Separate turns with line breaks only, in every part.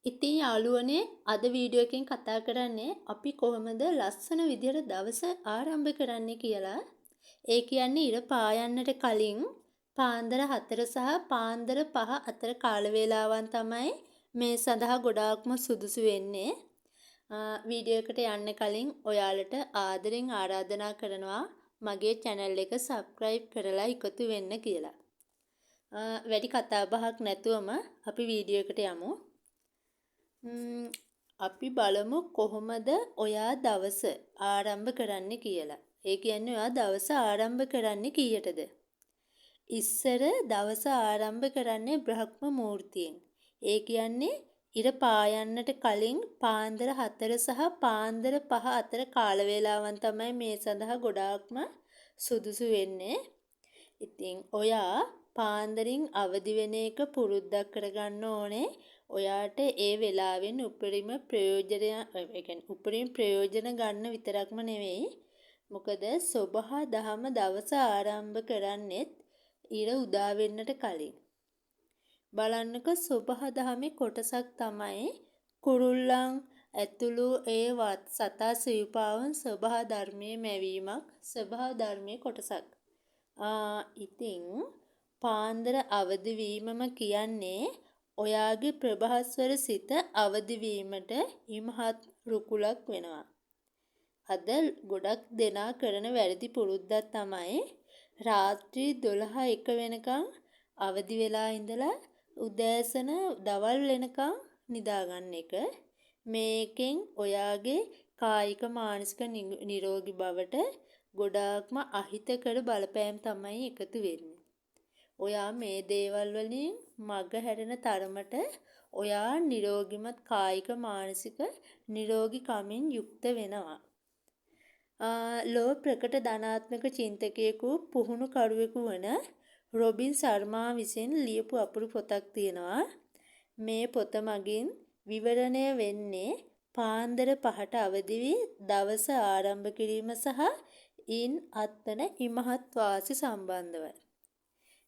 ඉතින් යාළුවනේ, අද වීඩියෝ එකෙන් කතා කරන්නේ අපි කොහොමද ලස්සන විදිහට දවස ආරම්භ කරන්නේ කියලා. ඒ කියන්නේ ඉර පායන්නට කලින් පාන්දර 4 සහ පාන්දර 5 අතර කාල වේලාවන් තමයි මේ සඳහා ගොඩාක්ම සුදුසු වෙන්නේ. වීඩියෝ එකට යන්න කලින් ඔයාලට ආදරෙන් ආරාධනා කරනවා මගේ චැනල් එක සබ්ස්ක්‍රයිබ් කරලා එකතු වෙන්න කියලා. වැඩි කතා බහක් නැතුවම අපි වීඩියෝ එකට යමු. අපි බලමු කොහොමද ඔයා දවස ආරම්භ කරන්නේ කියලා. ඒ කියන්නේ ඔයා දවස ආරම්භ කරන්නේ කීයටද? ඉස්සර දවස ආරම්භ කරන්නේ බ්‍රහ්ම මූර්තියෙන්. ඒ කියන්නේ ඉර පායන්නට කලින් පාන්දර 4 සහ පාන්දර 5 අතර කාල වේලාවන් තමයි මේ සඳහා ගොඩාක්ම සුදුසු වෙන්නේ. ඉතින් ඔයා පාන්දරින් අවදි වෙන එක පුරුද්දක් කරගන්න ඕනේ. ඔයාට ඒ වෙලාවෙන් උපරිම ප්‍රයෝජන, ඒ කියන්නේ උපරිම ප්‍රයෝජන ගන්න විතරක්ම නෙවෙයි. මොකද සොබහා දහම දවස ආරම්භ කරන්නෙත් ඉර උදා වෙන්නට කලින්. බලන්නකෝ, සොබහා දහමේ කොටසක් තමයි කුරුල්ලන් ඇතුළු ඒ සතා සිව්පාවන් සොබහා ධර්මයේ මැවීමක්, සොබහා ධර්මයේ කොටසක්. ඉතින් පාන්දර අවදි වීමම කියන්නේ ඔයාගේ ප්‍රභාස්වර සිත අවදි වීමට ඉමහත් රුකුලක් වෙනවා. අද ගොඩක් දෙනා කරන වැරදි පුරුද්දක් තමයි රාත්‍රී 12 1 වෙනකන් අවදි වෙලා ඉඳලා උදෑසන දවල් වෙනකන් නිදාගන්න එක. මේකෙන් ඔයාගේ කායික මානසික නිරෝගී බවට ගොඩාක්ම අහිතකර බලපෑම් තමයි එකතු වෙන්නේ. ඔයා මේ දේවල් වලින් මග හැරෙන තරමට ඔයා නිරෝගිමත් කායික මානසික නිරෝගිකමින් යුක්ත වෙනවා. ලොව ප්‍රකට ධනාත්මක චින්තකයෙකු, පුහුණුකරුවෙකු වන රොබින් ශර්මා විසින් ලියපු අපුරු පොතක් තියෙනවා. මේ පොත මගින් විවරණය වෙන්නේ පාන්දර 5ට අවදි වී දවස ආරම්භ කිරීම සහ ඉන් අත්වන ඉමහත් වාසි සම්බන්ධවයි.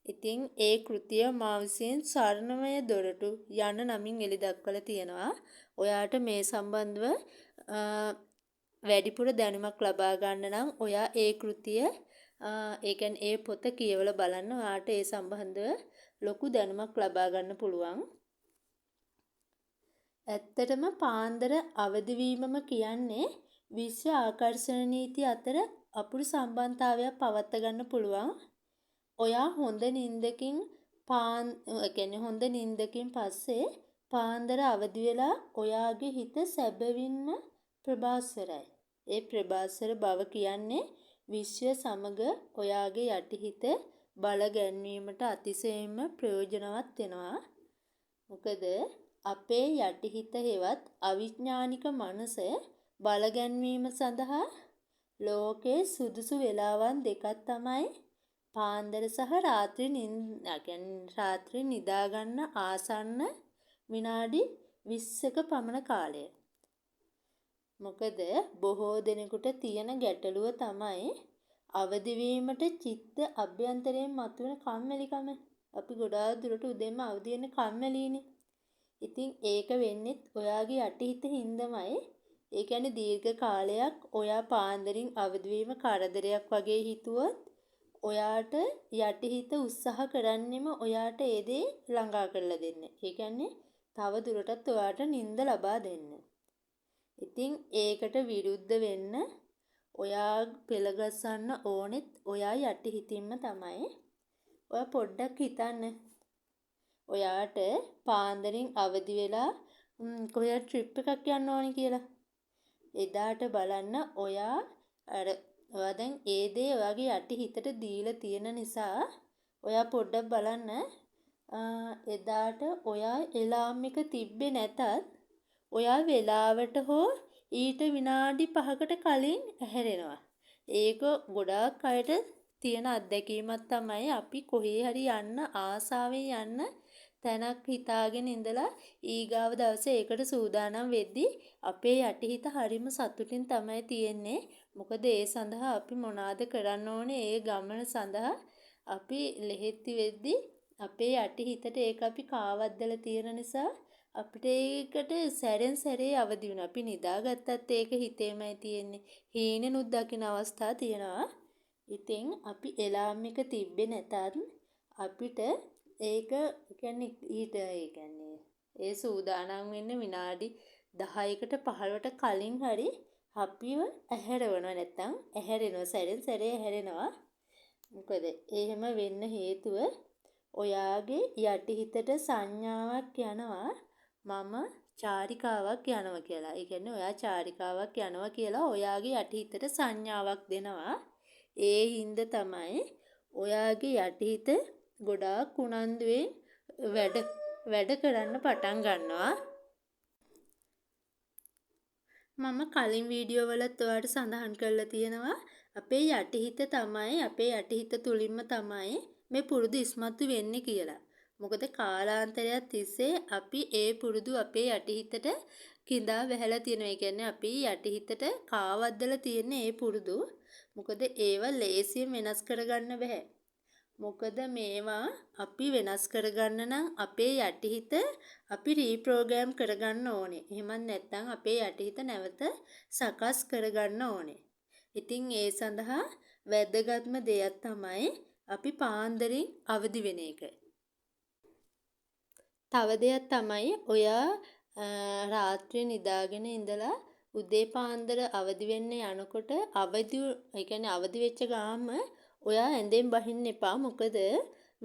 ඉතින් ඒ කෘතිය මා විසින් ස්වර්ණමය දොරටු යන නමින් එළි දක්වලා තියෙනවා. ඔයාට මේ සම්බන්ධව වැඩිපුර දැනුමක් ලබා ගන්න නම් ඔයා ඒ කෘතිය, ඒ කියන්නේ ඒ පොත කියවලා බලන්න. ඔයාට ඒ සම්බන්ධව ලොකු දැනුමක් ලබා ගන්න පුළුවන්. ඇත්තටම පාන්දර අවදි වීමම කියන්නේ විශ්ව ආකර්ෂණ නීති අතර අපුරු සම්බන්ධතාවයක් පවත්වා ගන්න පුළුවන්. ඔයා හොඳ නින්දකින් පාන්, ඒ කියන්නේ හොඳ නින්දකින් පස්සේ පාන්දර අවදි වෙලා ඔයාගේ හිත සැබවින්ම ප්‍රභාස්වරයි. ඒ ප්‍රභාස්වර බව කියන්නේ විශ්වය සමග ඔයාගේ යටිහිත බල ගැන්වීමට අතිශයින්ම ප්‍රයෝජනවත් වෙනවා. මොකද අපේ යටිහිත හෙවත් අවිඥානික මනස බල ගැන්වීම සඳහා ලෝකයේ සුදුසු වෙලාවන් දෙකක් තමයි පාන්දර සහ රාත්‍රී, රාත්‍රී නිදාගන්න ආසන්න විනාඩි 20ක පමණ කාලය. මොකද බොහෝ දෙනෙකුට තියෙන ගැටලුව තමයි අවදි වීමට චිත්ත අභ්‍යන්තරයෙන් මතුවෙන කම්මැලිකම. අපි ගොඩාක් දුරට උදෙන්ම අවදි වෙන්නේ කම්මැලිනේ. ඉතින් ඒක වෙන්නෙත් ඔයාගේ යටිහිත හින්දමයි. ඒ කියන්නේ දීර්ඝ කාලයක් ඔයා පාන්දරින් අවදි වීම කරදරයක් වගේ හිතුවොත් ඔයාට යටිහිත උත්සාහ කරන්නෙම ඔයාට ඒ දේ ළඟා කරලා දෙන්න. ඒ කියන්නේ තව දුරටත් ඔයාට නින්ද ලබා දෙන්න. ඉතින් ඒකට විරුද්ධ වෙන්න ඔයා පෙළගස්සන්න ඕනෙත් ඔයා යටිහිතින්ම තමයි. ඔයා පොඩ්ඩක් හිතන්න. ඔයාට පාන්දරින් අවදි වෙලා කොහේ හරි ට්‍රිප් එකක් යන්න ඕනේ කියලා. එදාට බලන්න, ඔයා අර ඔයා දැන් ඒ දේ ඔයාගේ යටි හිතට දීලා තියෙන නිසා ඔයා පොඩ්ඩක් බලන්න, එදාට ඔයා එලාම් එක තිබ්බේ නැතත් ඔයා වෙලාවට හෝ ඊට විනාඩි 5කට කලින් ඇහැරෙනවා. ඒක ගොඩාක් අයට තියෙන අත්දැකීමක් තමයි. අපි කොහේ හරි යන්න ආසාවෙන් යන්න තැනක් හිතාගෙන ඉඳලා ඊගාව දවසේ ඒකට සූදානම් වෙද්දි අපේ යටිහිත හරිම සතුටින් තමයි තියෙන්නේ. මොකද ඒ සඳහා අපි මොනාද කරන්න ඕනේ, ඒ ගමන සඳහා අපි ලෙහෙත්ති වෙද්දි අපේ යටිහිතට ඒක අපි කාවද්දලා තියෙන නිසා අපිට ඒකට සැරෙන් සැරේ අවදි වෙනවා. අපි නිදාගත්තත් ඒක හිතේමයි තියෙන්නේ. හීනෙනුත් දකින අවස්ථා තියෙනවා. ඉතින් අපි එලාම් එක තිබ්බේ නැතත් අපිට ඒක කියන්නේ ඊට ඒ කියන්නේ ඒ සූදානම් වෙන්න විනාඩි 10කට 15ට කලින් හරි අපිව ඇහැරවනවා, නැත්තම් ඇහැරෙනවා, සැරෙන් සැරේ ඇහැරෙනවා. මොකද එහෙම වෙන්න හේතුව ඔයාගේ යටිහිතට සංඥාවක් යනවා මම චාරිකාවක් යනවා කියලා. ඒ කියන්නේ ඔයා චාරිකාවක් යනවා කියලා ඔයාගේ යටිහිතට සංඥාවක් දෙනවා. ඒ හින්දා තමයි ඔයාගේ යටිහිත ගොඩාක් උනන්දුවෙන් වැඩ කරන්න පටන් ගන්නවා. මම කලින් වීඩියෝ වලත් ඔයාලට සඳහන් කරලා තියෙනවා අපේ යටිහිත තමයි, අපේ යටිහිත තුලින්ම තමයි මේ පුරුදු ඉස්මතු වෙන්නේ කියලා. මොකද කාලාන්තරයක් තිස්සේ අපි ඒ පුරුදු අපේ යටිහිතට කිඳා වැහැලා තියෙනවා. ඒ කියන්නේ අපි යටිහිතට කාවද්දලා තියෙන ඒ පුරුදු. මොකද ඒවා ලේසියෙන් වෙනස් කරගන්න බැහැ. මොකද මේවා අපි වෙනස් කරගන්න නම් අපේ යටිහිත අපි රීප්‍රෝග්‍රෑම් කරගන්න ඕනේ. එහෙමත් නැත්නම් අපේ යටිහිත නැවත සකස් කරගන්න ඕනේ. ඉතින් ඒ සඳහා වැදගත්ම දෙයක් තමයි අපි පාන්දරින් අවදි වෙන එක. තව දෙයක් තමයි ඔයා රාත්‍රියේ නිදාගෙන ඉඳලා උදේ පාන්දර අවදි වෙන්න යනකොට ඒ කියන්නේ අවදි වෙච්ච ගාම ඔයා ඇඳෙන් බහින්න එපා. මොකද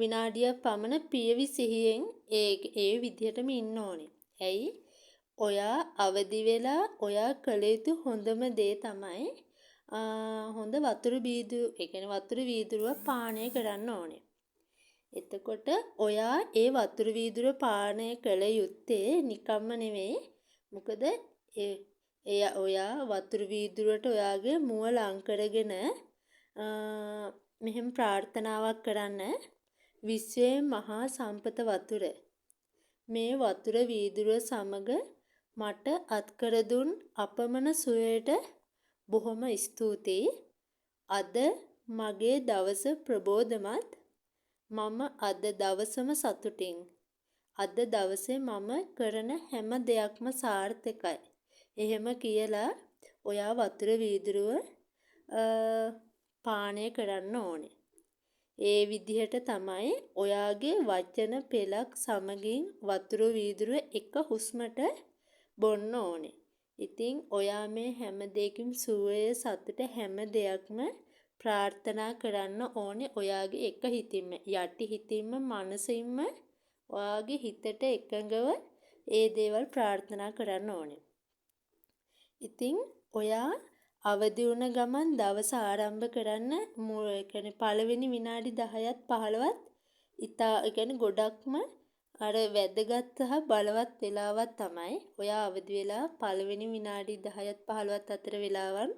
විනාඩියක් පමණ පියවි සිහියෙන් ඒ විදිහටම ඉන්න ඕනේ. ඇයි? ඔයා අවදි වෙලා ඔයා කළ යුතු හොඳම දේ තමයි හොඳ වතුර බීදුරු, ඒ කියන්නේ වතුර වීදුරුවක් පානය කරන්න ඕනේ. එතකොට ඔයා ඒ වතුර වීදුරුව පානය කළ යුත්තේ නිකම්ම නෙවෙයි. මොකද ඔයා වතුර වීදුරුවට ඔයාගේ මුව ලං කරගෙන මෙහෙම ප්‍රාර්ථනාවක් කරන්න. විශ්වයේ මහා සම්පත වතුර, මේ වතුර වීදුරුව සමග මට අත්කර දුන් අපමණ සුවයට බොහොම ස්තුතියි. අද මගේ දවස ප්‍රබෝධමත්. මම අද දවසම සතුටින්. අද දවසේ මම කරන හැම දෙයක්ම සාර්ථකයි. එහෙම කියලා ඔයා වතුර වීදුරුව පානය කරන්න ඕනේ. ඒ විදිහට තමයි ඔයාගේ වචන පෙළක් සමගින් වතුර වීදුරුව එක හුස්මට බොන්න ඕනේ. ඉතින් ඔයා මේ හැම දෙයකින් සුවය සතුට හැම දෙයක්ම ප්‍රාර්ථනා කරන්න ඕනේ ඔයාගේ එක හිතින්ම, යටි හිතින්ම, මනසින්ම ඔයාගේ හිතට එකඟව ඒ දේවල් ප්‍රාර්ථනා කරන්න ඕනේ. ඉතින් ඔයා අවදි වුණ ගමන් දවස ආරම්භ කරන්න ඒ කියන්නේ පළවෙනි විනාඩි 10ත් 15ත් ඉතා, ඒ කියන්නේ ගොඩක්ම අර වැදගත් සහ බලවත් වෙලාවක් තමයි. ඔයා අවදි වෙලා පළවෙනි විනාඩි 10ත් 15ත් අතර වෙලාවන්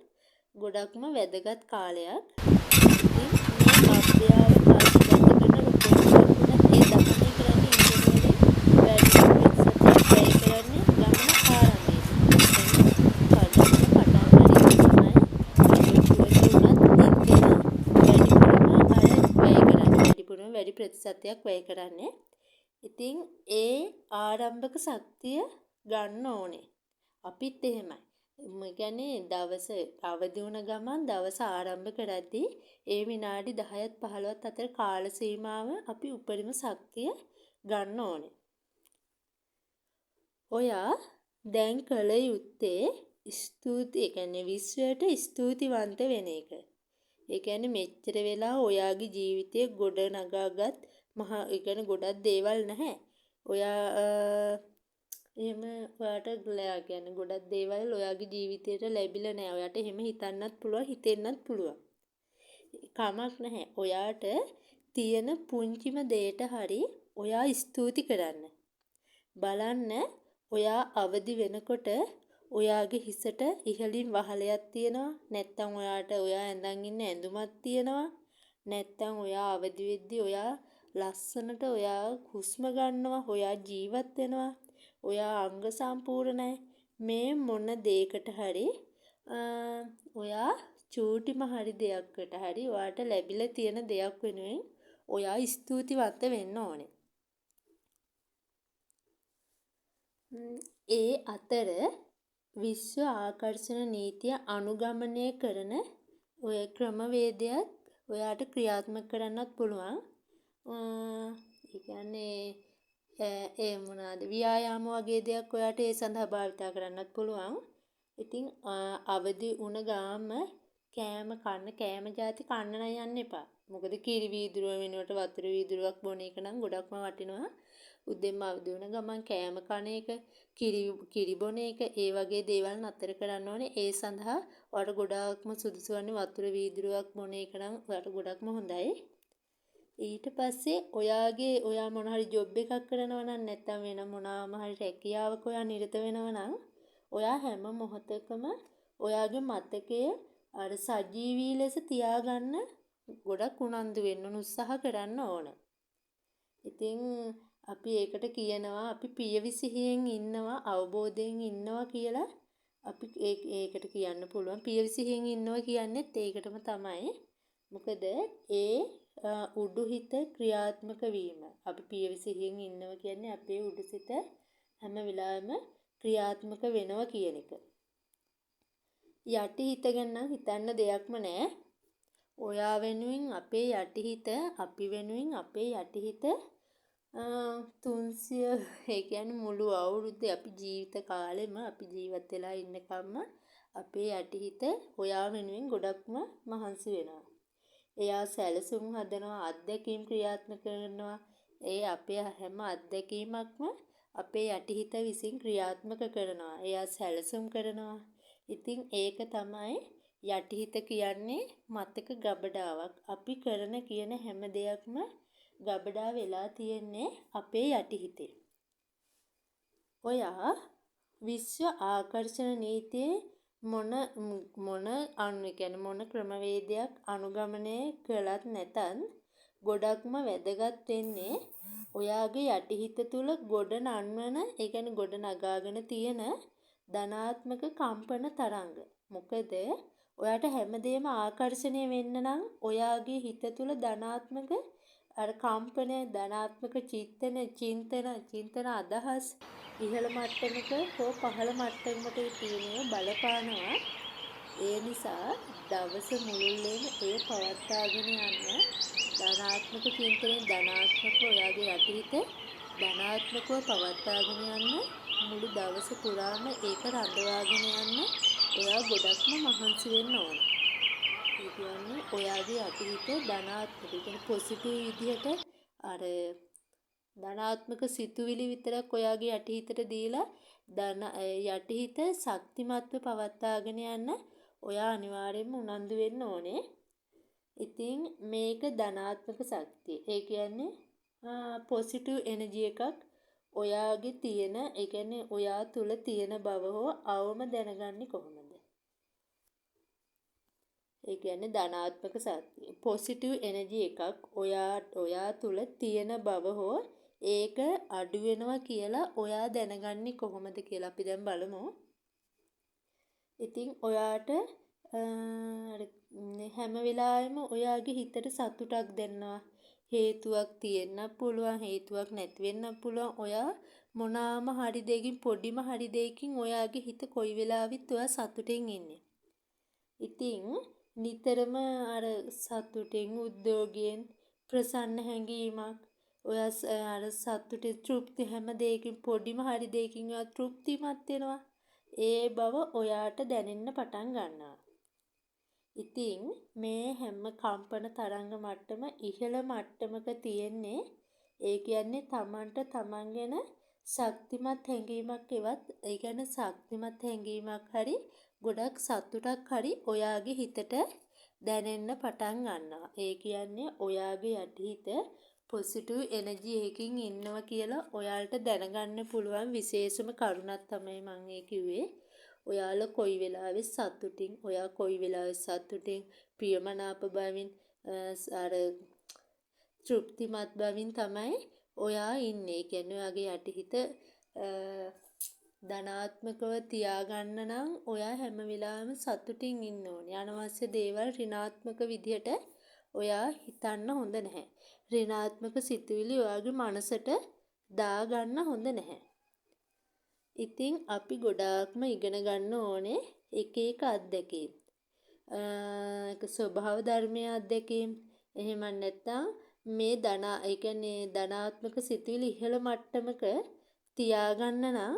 ගොඩක්ම වැදගත් කාලයක්. ඉතින් මේ අභ්‍යාව බැඳගෙන රොබෝට් වුණත් ඒ දමනය කරන්නේ ඉන්ධන වලින් වැඩි ප්‍රතිශතයක් වැය කරන්නේ ගමන ආරම්භයේදී. ගමන පටන් ගනිද්දී තමයි රොබෝට් වුණත් ඉන්ධන වැඩිපුරම අර වැය කරන්නේ. වැඩිපුරම වැඩි ප්‍රතිශතයක් වැය කරන්නේ. ඉතින් ඒ ආරම්භක ශක්තිය ගන්න ඕනේ. අපිත් එහෙමයි. ඒ කියන්නේ දවස අවදි වුණ ගමන් දවස ආරම්භ කරද්දී ඒ විනාඩි 10ත් 15ත් අතර කාල සීමාව අපි උපරිම ශක්තිය ගන්න ඕනේ. ඔයා දැන් කළ යුත්තේ ස්තුති, ඒ කියන්නේ විශ්වයට ස්තුතිවන්ත වෙන එක. ඒ කියන්නේ මෙච්චර වෙලා ඔයාගේ ජීවිතය ගොඩ නගාගත් මහා, ඒ කියන්නේ ගොඩක් දේවල් නැහැ. ඔයා එහෙම ඔයාට කියන්නේ ගොඩක් දේවල් ඔයාගේ ජීවිතේට ලැබිලා නැහැ. ඔයාට එහෙම හිතන්නත් පුළුවන්, හිතෙන්නත් පුළුවන්. කමක් නැහැ. ඔයාට තියෙන පුංචිම දේට හරි ඔයා ස්තුති කරන්න. බලන්න ඔයා අවදි වෙනකොට ඔයාගේ හිසට ඉහළින් වහලයක් තියෙනවා. නැත්තම් ඔයාට ඔයා ඇඳන් ඉන්න ඇඳුමක් තියෙනවා. නැත්තම් ඔයා අවදි වෙද්දි ඔයා ලස්සනට ඔයා හුස්ම ගන්නවා. ඔයා ජීවත් වෙනවා. ඔයා අංග සම්පූර්ණයි. මේ මොන දේකට හරි ඔයා චූටිම හරි දෙයක්කට හරි ඔයාට ලැබිලා තියෙන දෙයක් වෙනුවෙන් ඔයා ස්තුතිවන්ත වෙන්න ඕනේ. ඒ අතර විශ්ව ආකර්ෂණ නීතිය අනුගමනය කරන ඔය ක්‍රමවේදයක් ඔයාට ක්‍රියාත්මක කරන්නත් පුළුවන්. ඒ කියන්නේ ඒ මොනවාද ව්‍යායාම වගේ දෙයක් ඔයාට ඒ සඳහා භාවිතා කරන්නත් පුළුවන්. ඉතින් අවදි වුණ ගාම කෑම කන්න කෑම ජාති කන්න නම් යන්න එපා. මොකද කිරි වීදුරුව වෙනුවට වතුර වීදුරුවක් බොන එක නම් ගොඩක්ම වටිනවා. උදෙන්ම අවදි වුණ ගමන් කෑම කන එක, කිරි බොන එක, ඒ වගේ දේවල් නතර කරන්න ඕනේ. ඒ සඳහා ඔයාට ගොඩාක්ම සුදුසු වන්නේ වතුර වීදුරුවක් බොන එක නම් ඔයාට ගොඩක්ම හොඳයි. ඊට පස්සේ ඔයාගේ ඔයා මොන හරි ජොබ් එකක් කරනවා නම් නැත්නම් වෙන මොනාම හරි රැකියාවක ඔයා නිරත වෙනවා නම් ඔයා හැම මොහොතකම ඔයාගේ මතකය අර සජීවී ලෙස තියාගන්න ගොඩක් උනන්දු වෙන්න ඕන, උත්සාහ කරන්න ඕන. ඉතින් අපි ඒකට කියනවා අපි පියවි සිහියෙන් ඉන්නවා, අවබෝධයෙන් ඉන්නවා කියලා අපි ඒකට කියන්න පුළුවන්. පියවි සිහියෙන් ඉන්නවා කියන්නේත් ඒකටම තමයි. මොකද ඒ උඩුහිත ක්‍රියාත්මක වීම. අපි පියවි සිහියෙන් ඉන්නවා කියන්නේ අපේ උඩුසිත හැම වෙලාවෙම ක්‍රියාත්මක වෙනවා කියන එක. යටිහිත ගැන නම් හිතන්න දෙයක්ම නෑ. ඔයා වෙනුවෙන් අපේ යටිහිත, අපි වෙනුවෙන් අපේ යටිහිත 300, ඒ කියන්නේ මුළු අවුරුද්දේ අපි ජීවිත කාලෙම අපි ජීවත් වෙලා ඉන්නකම්ම අපේ යටිහිත ඔයා වෙනුවෙන් ගොඩක්ම මහන්සි වෙනවා. එයා සැලසුම් හදනවා, අත්දැකීම් ක්‍රියාත්මක කරනවා. ඒ අපේ හැම අත්දැකීමක්ම අපේ යටිහිත විසින් ක්‍රියාත්මක කරනවා. එයා සැලසුම් කරනවා. ඉතින් ඒක තමයි යටිහිත කියන්නේ මතක ගබඩාවක්. අපි කරන කියන හැම දෙයක්ම ගබඩා වෙලා තියෙන්නේ අපේ යටිහිතේ. ඔයා විශ්ව ආකර්ෂණ නීතියේ මොන මොන අනු කියන්නේ මොන ක්‍රමවේදයක් අනුගමනය කළත් නැතත් ගොඩක්ම වැදගත් වෙන්නේ ඔයාගේ යටිහිත තුල ගොඩ නංවන, ඒ කියන්නේ ගොඩ නගාගෙන තියෙන ධනාත්මක කම්පන තරංග. මොකද ඔයාට හැමදේම ආකර්ෂණය වෙන්න නම් ඔයාගේ හිත තුල ධනාත්මක අර කම්පන, ධනාත්මක චින්තන, චින්තන අදහස් ඉහළ මට්ටමක හෝ පහළ මට්ටමක තියෙනව බලපානවා. ඒ නිසා දවස මුළුල්ලේම එය පවත්වාගෙන යන්න ධනාත්මක චින්තනයෙන් ධනාත්මකව ඔයාගේ යටිහිත ධනාත්මකව පවත්වාගෙන යන්න මුළු දවස පුරාම ඒක රඳවාගෙන යන්න ඔයා ගොඩක්ම මහන්සි වෙන්න ඕන. ඒ කියන්නේ ඔයාගේ යටිහිත ධනාත්මක, ඒ කියන්නේ පොසිටිව් විදිහට අර ධනාත්මක සිතුවිලි විතරක් ඔයාගේ යටිහිතට දීලා යටිහිත ශක්තිමත්ව පවත්වාගෙන යන්න ඔයා අනිවාර්යයෙන්ම උනන්දු වෙන්න ඕනේ. ඉතින් මේක ධනාත්මක ශක්තිය. ඒ කියන්නේ පොසිටිව් එනර්ජි එකක් ඔයාගේ තියෙන, ඒ කියන්නේ ඔයා තුල තියෙන බව හෝ අවම දැනගන්නේ කොහොමද? ඒ කියන්නේ ධනාත්මක ශක්තිය. පොසිටිව් එනර්ජි එකක් ඔයා තුල තියෙන බව හෝ ඒක අඩු වෙනවා කියලා ඔයා දැනගන්නේ කොහොමද කියලා අපි දැන් බලමු. ඉතින් ඔයාට අර හැම වෙලාවෙම ඔයාගේ හිතට සතුටක් දැනෙනවා. හේතුවක් තියෙන්නත් පුළුවන්, හේතුවක් නැති වෙන්නත් පුළුවන්. ඔයා මොනාම හරි දෙයකින්, පොඩිම හරි දෙයකින් ඔයාගේ හිත කොයි වෙලාවෙත් ඔයා සතුටෙන් ඉන්නේ. ඉතින් නිතරම අර සතුටෙන්, උද්‍යෝගයෙන්, ප්‍රසන්න හැඟීමක්, ඔයා අර සතුටේ තෘප්ති හැම දෙයකින්, පොඩිම හරි දෙයකින් ඔයා තෘප්තිමත් වෙනවා. ඒ බව ඔයාට දැනෙන්න පටන් ගන්නවා. ඉතින් මේ හැම කම්පන තරංග මට්ටම ඉහළ මට්ටමක තියෙන්නේ. ඒ කියන්නේ තමන්ට තමන් ගැන ශක්තිමත් හැඟීමක් එවත්, ඒ කියන්නේ ශක්තිමත් හැඟීමක් හරි ගොඩක් සතුටක් හරි ඔයාගේ හිතට දැනෙන්න පටන් ගන්නවා. ඒ කියන්නේ ඔයාගේ යටිහිත පොසිටිව් එනර්ජි එකකින් ඉන්නවා කියලා ඔයාලට දැනගන්න පුළුවන් විශේෂම කරුණක් තමයි මං ඒ කිව්වේ. ඔයාලා කොයි වෙලාවෙ සතුටින්, ඔයා කොයි වෙලාවෙ සතුටින්, ප්‍රියමනාප බවින්, අර තෘප්තිමත් බවින් තමයි ඔයා ඉන්නේ. ඒ කියන්නේ ඔයාගේ යටිහිත ධනාත්මකව තියාගන්න නම් ඔයා හැම වෙලාවෙම සතුටින් ඉන්න ඕනේ. අනවශ්‍ය දේවල් ඍණාත්මක විදිහට ඔයා හිතන්න හොඳ නැහැ. ඍණාත්මක සිතුවිලි ඔයාගේ මනසට දාගන්න හොඳ නැහැ. ඉතින් අපි ගොඩාක්ම ඉගෙන ගන්න ඕනේ එක එක අත්දැකීම්. ඒක ස්වභාව ධර්මයේ අත්දැකීම්. එහෙම නැත්නම් මේ ධන ඒ කියන්නේ ධනාත්මක සිතුවිලි ඉහළ මට්ටමක තියාගන්න නම්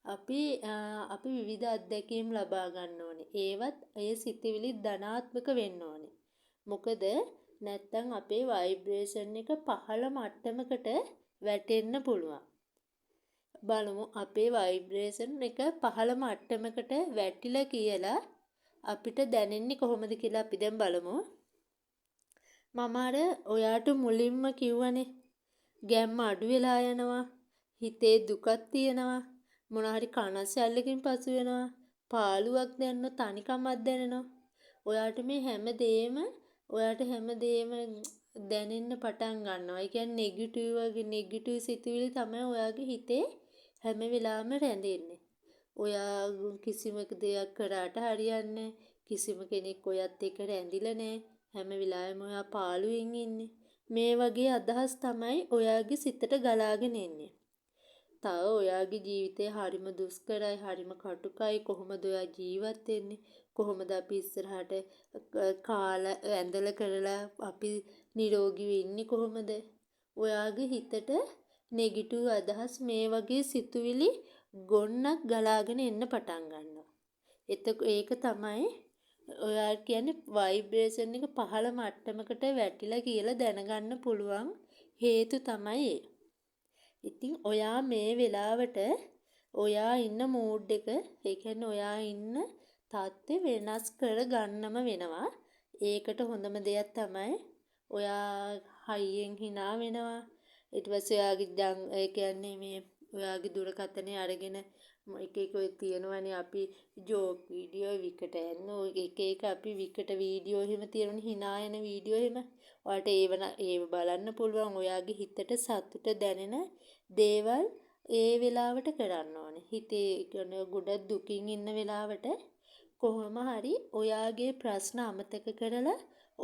අපි අපි විවිධ අත්දැකීම් ලබා ගන්න ඕනේ. ඒවත් ඒ සිතුවිලි ධනාත්මක වෙන්න ඕනේ. මොකද නැත්තම් අපේ වයිබ්‍රේෂන් එක පහළ මට්ටමකට වැටෙන්න පුළුවන්. බලමු අපේ වයිබ්‍රේෂන් එක පහළ මට්ටමකට වැටිලා කියලා අපිට දැනෙන්නේ කොහොමද කියලා අපි දැන් බලමු. මම අර ඔයාට මුලින්ම කිව්වනේ ගැම්ම අඩු වෙලා යනවා, හිතේ දුකක් තියෙනවා, මොන හරි කනස්සල්ලකින් පසු වෙනවා, පාළුවක් දැනෙනවා, තනිකමක් දැනෙනවා. ඔයාට මේ හැම ඔයාට හැමදේම දැනෙන්න පටන් ගන්නවා. ඒ කියන්නේ නෙගටිව් වගේ නෙගටිව් සිතුවිලි තමයි ඔයාගේ හිතේ හැම වෙලාවෙම රැඳෙන්නේ. ඔයා කිසිම දෙයක් කරාට හරියන්නේ, කිසිම කෙනෙක් ඔයත් එක්ක රැඳිලා නැහැ. හැම වෙලාවෙම ඔයා පාළුවෙන් ඉන්නේ. මේ වගේ අදහස් තමයි ඔයාගේ සිතට ගලාගෙන එන්නේ. තව ඔයාගේ ජීවිතය හරිම දුෂ්කරයි, හරිම කටුකයි. කොහොමද ඔයා ජීවත් වෙන්නේ? කොහොමද අපි ඉස්සරහට කාලා ඇඳලා කරලා අපි නිරෝගීව ඉන්නේ කොහොමද? ඔයාගේ හිතට නෙගටිව් අදහස් මේ වගේ සිතුවිලි ගොන්නක් ගලාගෙන එන්න පටන් ගන්නවා. ඒක තමයි ඔයා කියන්නේ වයිබ්‍රේෂන් එක පහළ මට්ටමකට වැටිලා කියලා දැනගන්න පුළුවන් හේතු තමයි ඒ. ඉතින් ඔයා මේ වෙලාවට ඔයා ඉන්න මූඩ් එක, ඒ කියන්නේ ඔයා ඉන්න තත්ත්වය වෙනස් කරගන්නම වෙනවා. ඒකට හොඳම දෙයක් තමයි ඔයා හයියෙන් හිනා වෙනවා. ඊට පස්සේ ඔයාගේ ඒ කියන්නේ මේ ඔයාගේ දුරකථනය අරගෙන එක එක ඔය තියෙනවනේ අපි ජෝක් වීඩියෝ විකට යන ඔය එක එක අපි විකට වීඩියෝ එහෙම තියෙනවනේ, හිනා යන වීඩියෝ එහෙම. ඔයාලට ඒව බලන්න පුළුවන්. ඔයාගේ හිතට සතුට දැනෙන දේවල් ඒ වෙලාවට කරන්න ඕනේ. හිතේ කියන්නේ ගොඩක් දුකින් ඉන්න වෙලාවට කොහොම හරි ඔයාගේ ප්‍රශ්න අමතක කරලා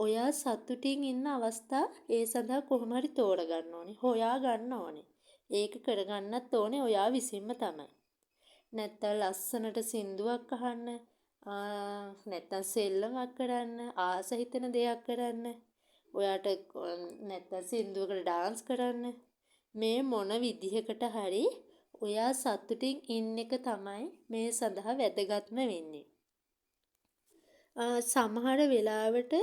ඔයා සතුටින් ඉන්න අවස්ථා ඒ සඳහා කොහොම හරි තෝරගන්න ඕනේ. හොයා ගන්න ඕනේ. ඒක කරගන්නත් ඕනේ ඔයා විසින්ම තමයි. නැත්තම් ලස්සනට සින්දුවක් අහන්න, නැත්තම් සෙල්ලමක් කරන්න, ආස හිතෙන දෙයක් කරන්න, ඔයාට නැත්තම් සින්දුවකට ඩාන්ස් කරන්න, මේ මොන විදිහකට හරි ඔයා සතුටින් ඉන්න එක තමයි මේ සඳහා වැදගත්ම වෙන්නේ. සමහර වෙලාවට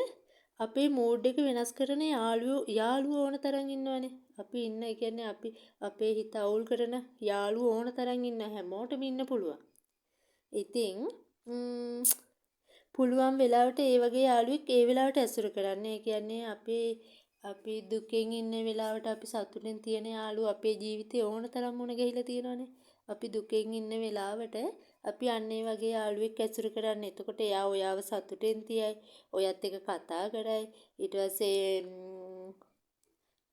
අපේ මූඩ් එක වෙනස් කරන යාළුවෝ ඕන තරම් ඉන්නවනේ. අපි ඉන්න, ඒ කියන්නේ අපි අපේ හිත අවුල් කරන යාළුවෝ ඕන තරම් ඉන්න, හැමෝටම ඉන්න පුළුවන්. ඉතින් පුළුවන් වෙලාවට ඒ වගේ යාළුවෙක් ඒ වෙලාවට ඇසුරු කරන්න. ඒ කියන්නේ අපි දුකෙන් ඉන්න වෙලාවට අපි සතුටෙන් තියෙන යාළුවෝ අපේ ජීවිතේ ඕන තරම් මුණ ගැහිලා තියෙනවනේ. අපි දුකෙන් ඉන්න වෙලාවට අපි අන්න ඒ වගේ යාළුවෙක් ඇසුරු කරන්න. එතකොට එයා ඔයාව සතුටෙන් තියයි. ඔයත් එක්ක කතා කරයි. ඊට පස්සේ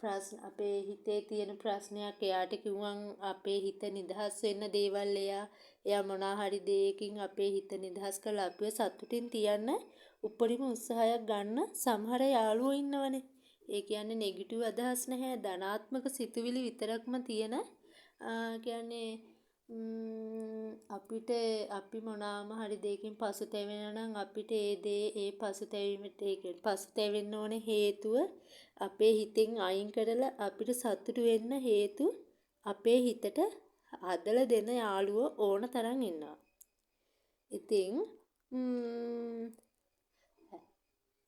ප්‍රශ්න අපේ හිතේ තියෙන ප්‍රශ්නයක් එයාට කිව්වම් අපේ හිත නිදහස් වෙන්න දේවල් එයා මොනා හරි දෙයකින් අපේ හිත නිදහස් කරලා අපිව සතුටින් තියන්න උපරිම උත්සාහයක් ගන්න සමහර යාළුවෝ ඉන්නවනේ. ඒ කියන්නේ නෙගටිව් අදහස් නැහැ, ධනාත්මක සිතුවිලි විතරක්ම තියෙන, කියන්නේ අපිට අපි මොනාම හරි දෙයකින් පසුතැවෙනවා නම් අපිට ඒ දේ ඒ පසුතැවීමට ඒ කියන්නේ පසුතැවෙන්න ඕනේ හේතුව අපේ හිතෙන් අයින් කරලා අපිට සතුටු වෙන්න හේතු අපේ හිතට හදලා දෙන යාළුවෝ ඕන තරම් ඉන්නවා. ඉතින්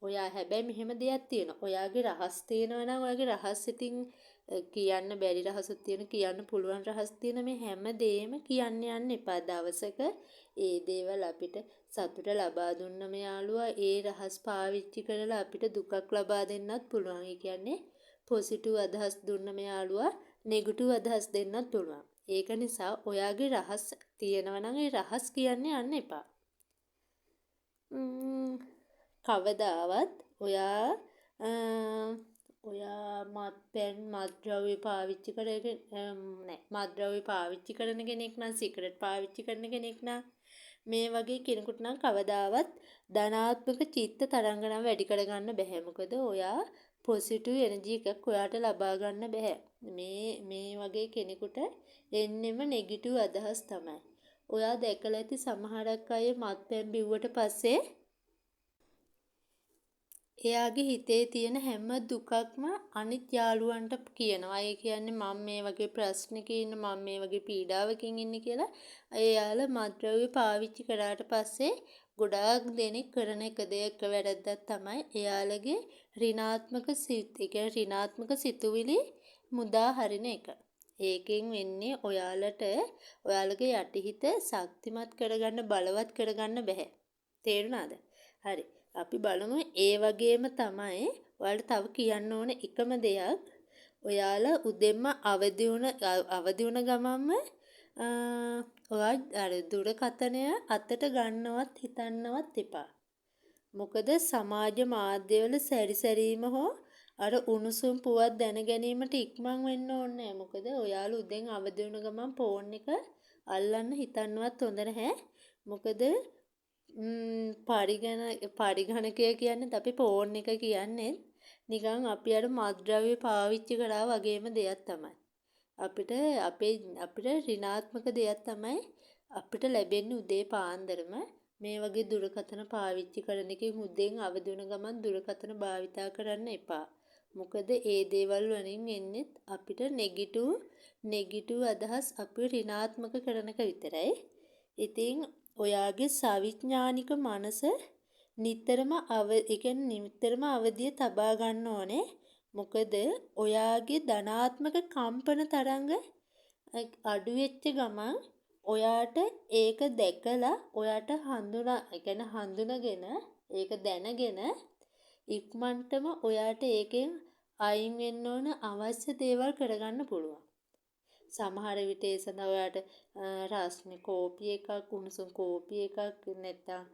ඔයා හැබැයි මෙහෙම දෙයක් තියෙනවා. ඔයාගේ රහස් තියෙනවා නම් ඔයාගේ රහස් ඉතින් කියන්න බැරි රහසුත් තියෙන, කියන්න පුළුවන් රහස් තියෙන, මේ හැම දෙයක්ම කියන්න යන්න එපා. දවසක ඒ දේවල් අපිට සතුට ලබා දුන්නම යාළුවා ඒ රහස් පාවිච්චි කරලා අපිට දුකක් ලබා දෙන්නත් පුළුවන්. ඒ කියන්නේ පොසිටිව් අදහස් දුන්නම යාළුවා නෙගටිව් අදහස් දෙන්නත් පුළුවන්. ඒක නිසා ඔයාගේ රහස් තියෙනවා නම් ඒ රහස් කියන්න යන්න එපා. කවදාවත් ඔයා මත්පැන් මත්ද්‍රව්‍ය පාවිච්චි කරගෙන නෑ, මත්ද්‍රව්‍ය පාවිච්චි කරන කෙනෙක් නම්, සිගරට් පාවිච්චි කරන කෙනෙක් නම්, මේ වගේ කෙනෙකුට නම් කවදාවත් ධනාත්මක චිත්ත තරංග නම් වැඩි කරගන්න බැහැ. මොකද ඔයා පොසිටිව් එනර්ජි එකක් ඔයාට ලබා ගන්න බැහැ. මේ මේ වගේ කෙනෙකුට එන්නෙම නෙගටිව් අදහස් තමයි. ඔයා දැකලා ඇති සමහරක් අය මත්පැන් බිව්වට පස්සේ එයාගේ හිතේ තියෙන හැම දුකක්ම අනිත් යාළුවන්ට කියනවා. ඒ කියන්නේ මම මේ වගේ ප්‍රශ්නක ඉන්න, මම මේ වගේ පීඩාවකින් ඉන්නේ කියලා. එයාලා මත්ද්‍රව්‍ය පාවිච්චි කරාට පස්සේ ගොඩාක් දෙනෙක් කරන එක දෙයක් එක වැරැද්දක් තමයි එයාලගේ ඍණාත්මක සිත්, ඒ කියන්නේ ඍණාත්මක සිතුවිලි මුදා හරින එක. ඒකෙන් වෙන්නේ ඔයාලට ඔයාලගේ යටිහිත ශක්තිමත් කරගන්න, බලවත් කරගන්න බැහැ. තේරුණාද? හරි. අපි බලමු. ඒ වගේම තමයි ඔයාලට තව කියන්න ඕන එකම දෙයක්. ඔයාලා උදෙන්ම අවදි වුණ ගමන්ම ඔයා අර දුරකථනය අතට ගන්නවත් හිතන්නවත් එපා. මොකද සමාජ මාධ්‍යවල සැරිසැරීම හෝ අර උණුසුම් පුවත් දැන ගැනීමට ඉක්මන් වෙන්න ඕනේ නෑ. මොකද ඔයාලා උදෙන් අවදි වුණ ගමන් ෆෝන් එක අල්ලන්න හිතන්නවත් හොඳ නැහැ. මොකද පරිගණකය කියන්නේ, අපි ෆෝන් එක කියන්නේ නිකන් අපි අර මත්ද්‍රව්‍ය පාවිච්චි කරා වගේම දෙයක් තමයි. අපිට ඍණාත්මක දෙයක් තමයි අපිට ලැබෙන්නේ උදේ පාන්දරම මේ වගේ දුරකථන පාවිච්චි කරන එකෙන්. උදෙන් අවදි වුණ ගමන් දුරකථන භාවිතා කරන්න එපා. මොකද ඒ දේවල් වලින් එන්නෙත් අපිට නෙගටිව් අදහස්, අපිව ඍණාත්මක කරන එක විතරයි. ඉතින් ඔයාගේ සවිඥානික මනස නිතරම ඒ කියන්නේ නිතරම අවදිය තබා ගන්න ඕනේ. මොකද ඔයාගේ ධනාත්මක කම්පන තරංග අඩු වෙච්ච ගමන් ඔයාට ඒක දැකලා ඔයාට හඳුනා ඒ කියන්නේ හඳුනගෙන, ඒක දැනගෙන ඉක්මනටම ඔයාට ඒකෙන් අයින් වෙන්න ඕන, අවශ්‍ය දේවල් කරගන්න පුළුවන්. සමහර විට ඒ සඳහා ඔයාට රස්නේ කෝපි එකක්, උණුසුම් කෝපි එකක්, නැත්නම්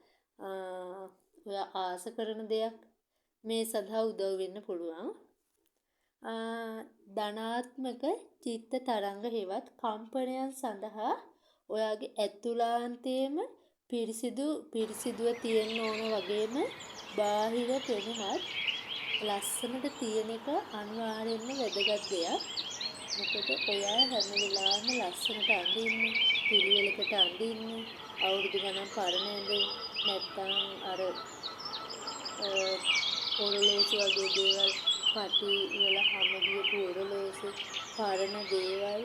ඔයා ආස කරන දෙයක් මේ සඳහා උදව් වෙන්න පුළුවන්. ධනාත්මක චිත්ත තරංග හෙවත් කම්පනයන් සඳහා ඔයාගේ ඇතුළාන්තයේම පිරිසිදුව තියෙන්න ඕන වගේම බාහිර පෙනුමත් ලස්සනට තියෙන එක අනිවාර්යෙන්ම වැදගත් දෙයක්. මොකද ඔයා හැම වෙලාවෙම ලස්සනට අඳින්න, පිළිවෙලකට අඳින්න, අවුරුදු ගණන් පරණ ඇඳුම්, නැත්තම් අර ඔරලෝසු වගේ දේවල්, පටි වල හම ගියපු ඔරලෝසු, පරණ දේවල්,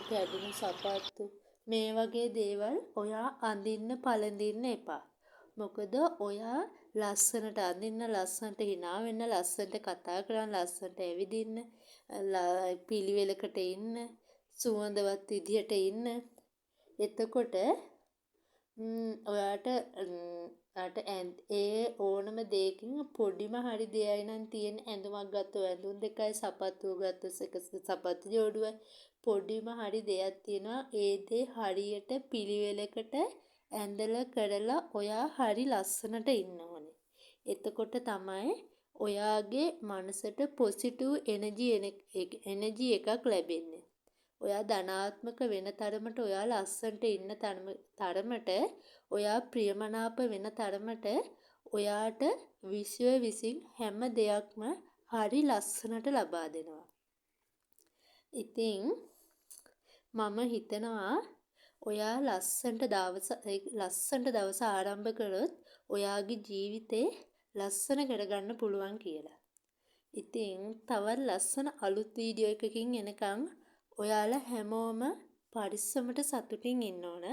කැඩුණු සපත්තු, මේ වගේ දේවල් ඔයා අඳින්න පළඳින්න එපා. මොකද ඔයා ලස්සනට අඳින්න, ලස්සනට හිනා වෙන්න, ලස්සනට කතා කරන්න, ලස්සනට ඇවිදින්න, පිළිවෙලකට ඉන්න, සුවඳවත් විදිහට ඉන්න. එතකොට ඔයාට ඔයාට ඒ ඕනම දෙයකින් පොඩිම හරි දෙයයි නම් තියෙන, ඇඳුමක් ගත්තොත් ඇඳුම් දෙකයි, සපත්තුව ගත්තොත් එක සපත්තු ජෝඩුවයි, පොඩිම හරි දෙයක් තියෙනවා, ඒ දේ හරියට පිළිවෙලකට ඇඳලා කරලා ඔයා හරි ලස්සනට ඉන්න ඕනේ. එතකොට තමයි ඔයාගේ මනසට පොසිටිව් එනර්ජි එකක් ලැබෙන්නේ. ඔයා ධනාත්මක වෙන තරමට, ඔයා ලස්සනට ඉන්න තරමට, ඔයා ප්‍රියමනාප වෙන තරමට ඔයාට විශ්වය විසින් හැම දෙයක්ම හරි ලස්සනට ලබා දෙනවා. ඉතින් මම හිතනවා ඔයා ලස්සනට දවස ආරම්භ කළොත් ඔයාගේ ජීවිතේ ලස්සන කරගන්න පුළුවන් කියලා. ඉතින් තවත් ලස්සන අලුත් වීඩියෝ එකකින් එනකන් ඔයාලා හැමෝම පරිස්සමට සතුටින් ඉන්න ඕන.